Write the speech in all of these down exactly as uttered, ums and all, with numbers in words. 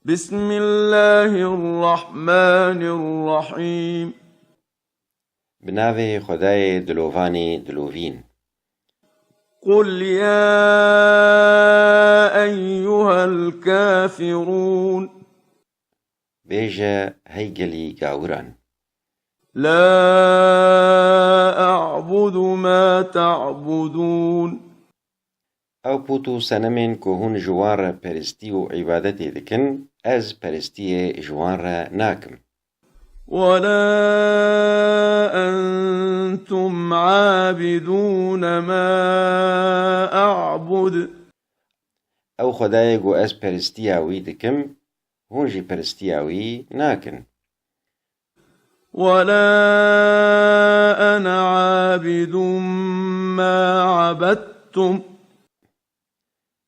بسم الله الرحمن الرحيم. Bi navê Xwedayê dilovanê dilovîn. قل يا أيها الكافرون. Bêje, hey gelî gawiran. لا أعبد ما تعبدون. Ew pût û senemên ku hûn ji wan re peristî û îbadetê dikin, ez peristiyê ji wan re nakim. ولا أنتم عابدون ما أعبد. Ew Xwedayê ku ez peristiya wî dikim, hûn jî peristiya wî nakin. ولا أنا عابد ما عبدتم.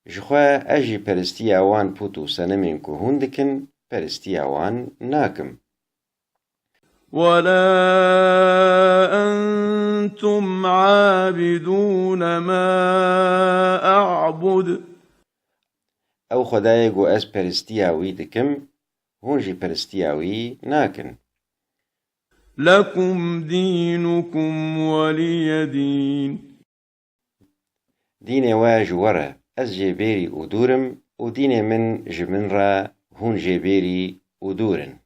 Ji xwe ez jî peristiya wan pût û senemên ku hûn dikin, peristiya wan nakim. ولا أنتم عابدون ما أعبد. Ew Xwedayê ku ez peristiya wî dikim, hûn jî peristiya wî nakin. لكم دينكم ولي دين. Dînê we ji we re, ez jê bêrî û dûr im û dînê min ji min re, hûn jê bêrî û dûr in.